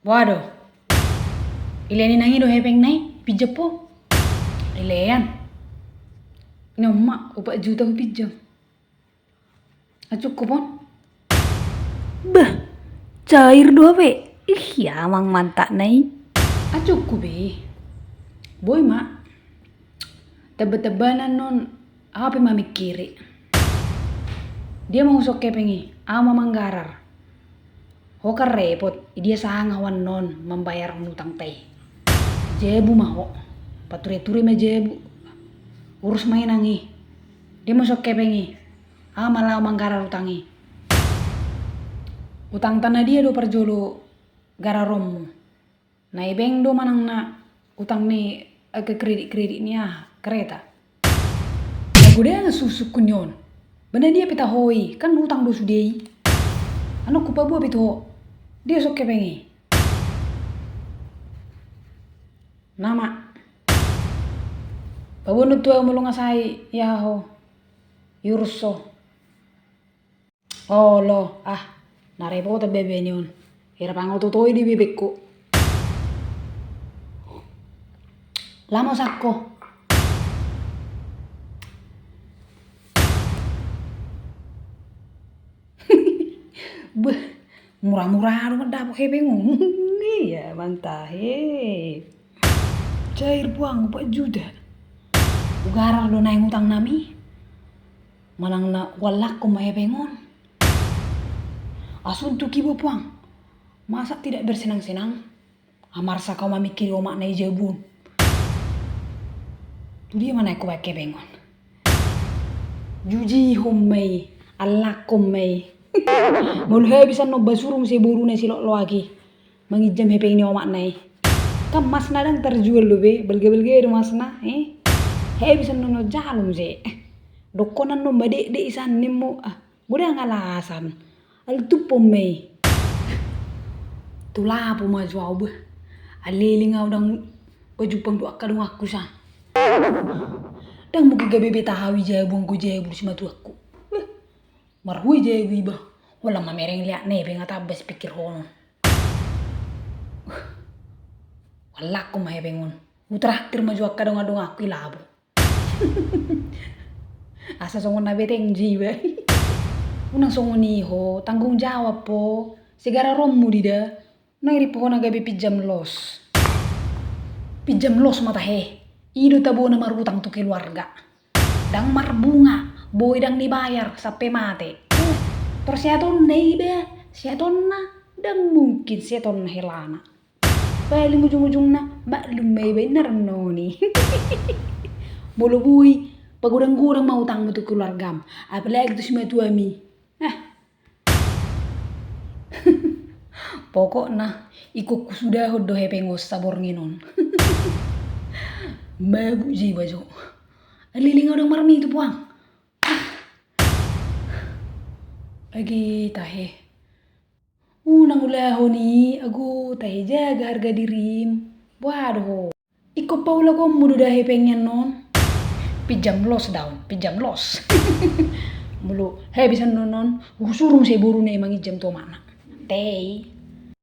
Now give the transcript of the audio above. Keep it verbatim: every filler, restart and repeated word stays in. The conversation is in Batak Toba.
Boha do? Ilean inang i do hepengna i, pinjam ho. Ilean. Inang ma, opat juta hupinjam. Acukup on? Bah, cair do be. Ih, amang mantakna i. Acukup be. Boi ma. Tebba-tebbanan non, au pe mamingkiri. Dia ma husok hepeng i, au ma manggarar. Ho kan repot, idia sanga ho annon mambayar utangta i. Jabu ma ho. Pature-ture ma jabu. Urus ma inang i. Dia ma husok hepeng i. Au ma laho manggarar utang i. Utangta na dia do parjolo gararonmu? Na hepeng do manang na utang ni, eh, ke kredit-kredit ni aha, kereta. Na godang suksuk ni on. Ba na dia pe taho i, kan utang do sude i. Annon hupaboa pe tu ho. Dia husok hepeng i. Nama. Paboa annon tu au molo nga sai, ia ho. Iurus ho. Olo, ah, na repot be bani on. Hira pangoto-otoi di bebekku. Lamo sangko. Beh, mura-mura do mandapot hepeng on. Iya, mantahe. Cair puang, opat juta. Hugarar do naeng utangnami. Manang na huallakkon ma hepeng on. Asuntuk iba puang. Masa tidak bersenang-senang? Amarsak au mamingkiri omakna i jabu on. Tu dia ma naeng hubaen hepeng on? Jujihon ma i, allakkon ma i. Molo habis annon ba suru muse boruna si loak-loak i. Manginjam hepeng ni omakna i. Kan masna ndang tarjual do be, balga-balga do masna, eh. Habis annon jalo muse. Dohonon annon madekdek i san ninmu, ah, godang alasan. Altuphon ma i. Tu lapo ma jo au bah. Aliling au ndang pajumpang tu angka donganku sa. Ndang mungkin gabe be tahu i jabu anggo jabu di simatuangku. Beh. Marhue jabu iba. Holan mamereng liatna i pe nga tamba sipingkirhonon. Huallakkon ma hepeng on. Hutraktir ma jo angka dongan-donganku i labo. Asa songon na beteng jo iba. Unang songon i ho, tanggung jawab ho. Segara rommu dida. Nang ripu ho na gabe pinjam los. Pinjam los ma tahe. I do tabona marutang tu keluarga. Ndang marbunga, boi ndang dibayar sampe mate. Eh, tor sehatonna iba, sehatonna, ndang mungkin sehatonna helana. Paling ujung-ujungna, maklum ma iba inna rennoni. Molo boi, pagodang-godang ma utangmu tu keluargam, apalagi tu simatuami. Ah, Pokokna, ingkon husudahon do hepeng on saborngin on. Mabuk jo iba jo. Aliling au ndang marmitu puang. Agi tahe. Unang ulahon i, agu tahe, jaga harga dirim. Boha do ho. Ingkon paulakonmu do da hepeng i annon. Pinjam los daon, pinjam los. Molo habis annon on, husuru muse boruna i manginjam tu omakna. Tei.